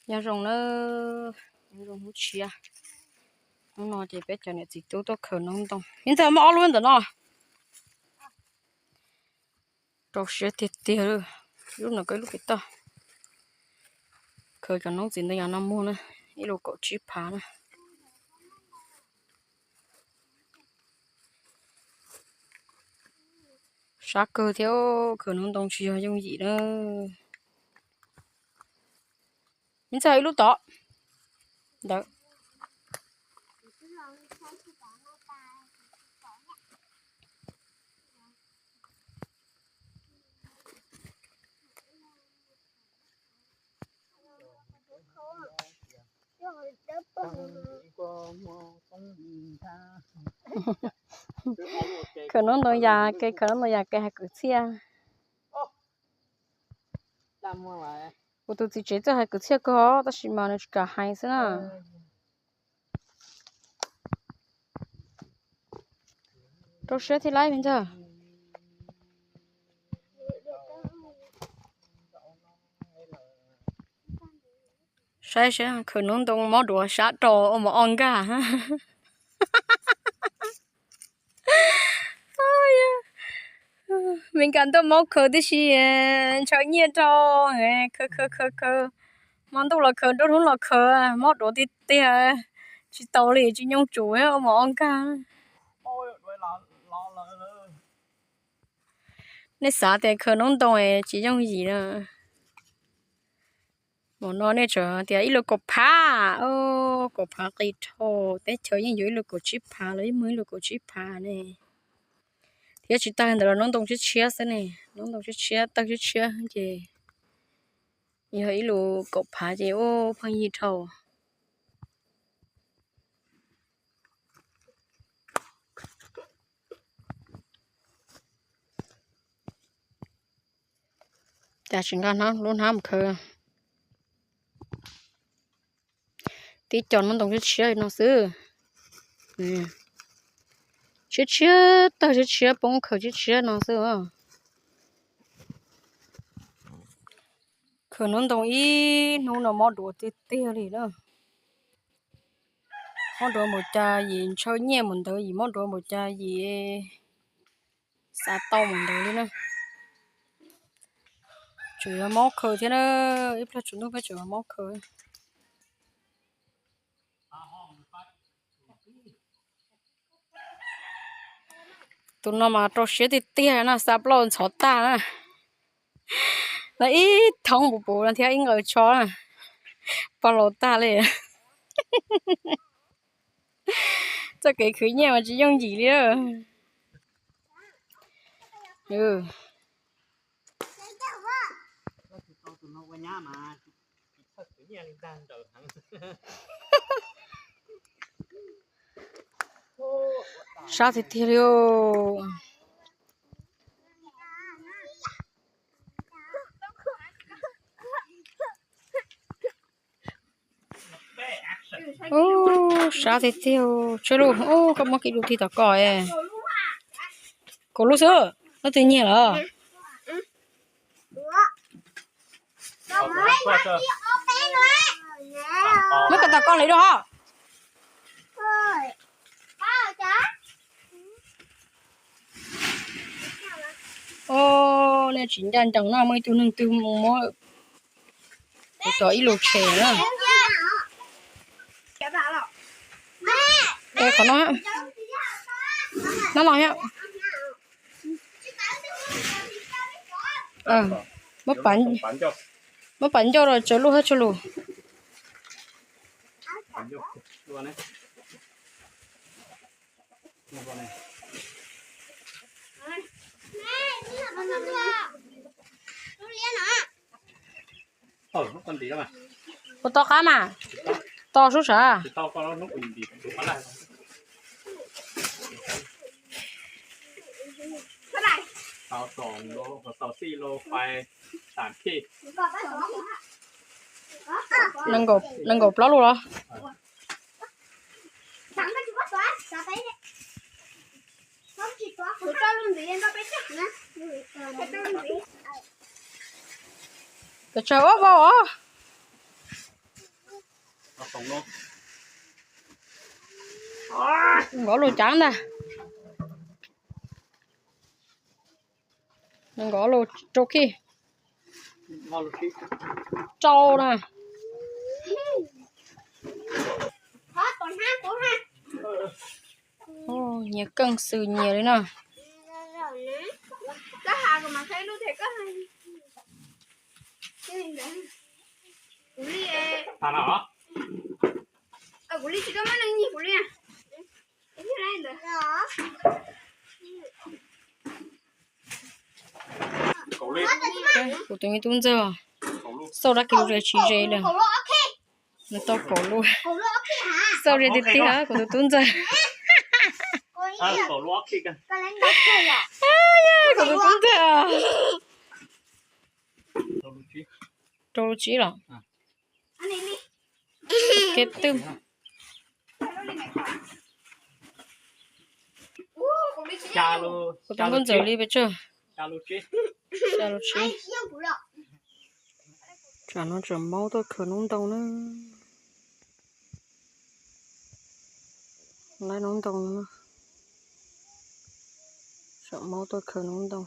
Nyob zoo na, nyob zoo hnub tshiab. Hnub no ces peb cov niam txiv tub tuaj khaws noob ntoo. Ib ntxawg muaj ob lub ntawm no. Rau siab tiag tiag, lub no koj lub pem toj. Khaws cov noob txiv ntoo yas no muag na, ib lus kaum tsib phav na. Sab kawg thiab, khaws noob ntoo tsis yog yooj yim na. Ib ntxawg ib lub tod ntawd. Khaws noob ntoo yas ke, khaws noob ntoo yas ke hais kwv txhiaj. Kuv tus txiv tsev txawj hais kwv txhiaj kawg, tab sis mas nws tsis kam hais xwb na. Rau siab thiab laiv me ntxawg. Saib saib, khaws noob ntoo mob duav sab rau ua mov ob nkag. Me nkag ntuj mob khaws tib si, ntshaw nyiaj rau, khaws khaws khaws khaws. Hmo ntuj los khaws, nruab hnub los khaws, mob duav tiag tiag, tsis tau li, tsis nyooj tsum ua mov ob nkag. Nej xav tias khaws noob ntoo tsis yooj yim na. Hmo no nej tseem tias ib lus kaum phav, kaum phav qis dhau, teb chaws yeej yuav ib lus kaum tsib phav los yeej muaj ib lus kaum tsib phav ne. Thiab tsis tag ntawd los noob ntoo tshiab tshiab xwb ne, noob ntoo tshiab tshiab tawg tshiab tshiab ces yog ib lus kaum phav ces ua pheej yig dhau. Cas tsis nqa lub hnab mus khaws. Tib co noob ntoo tshiab tshiab no xwb. Tshiab tshiab tawg tshiab tshiab poob khaws tshiab tshiab no xwb. Khaws noob ntoo ib hnub no mob duav tiag tiag li na. Mob duav npaum cas yim ntshaw nyiaj mus ntawd, yim mob duav npaum cas yim xav tau mus ntawd li na. Tseem yog mob khaws thiab na, ib pliag tsaus ntuj peb tseem yog mob khaws. Tus no mas rau siab tiag tiag na, xa plaub ntxhov tag na. Lawv ib thoob puv puv no thiab ib nqaws tsho na, pog laus tag li. Txoj kev khwv nyiaj mas tsis yooj yim li. Sab tiag tiag li. Ub, sab tiag tiag. Tsawg lub? Ub, koj muab kiag lub tig tom koj. Kaum lub xwb, leej twg nyiag lawm? Muab koj tom koj hliv rau hov. Ub, nej tsis ncaj ncees no, muaj ib tug neeg twg mus muab kuv cov ib lus tshem na. Qhov no, no los thiab. Muab pav ncauj rau tsawg lub hab tsawg lus. Puas to qab mas? To sub sab. Nees nkaum plaub lus los? Pes tsawg ua vau os? Nkov lus cav ntag. Nkov lus rau khij. Rau na. Nyias keej xwm nyias li no. Kuv tus me tub ntxawg xauj dab kiv lus tsis ze li. Nws tau kaum lus. Xauj ze tiag tiag kuv tus tub ntxawg. Kuv tus tub ntxawg. Rau lus tsib los? Kev twg? Kuv tus nkauj ntxawm li pes tsawg? Xya lus tsib. Tsam no tseem maub tuaj khaws noob ntoo na. Laib noob ntoo no, tseem maub tuaj khaws noob ntoo.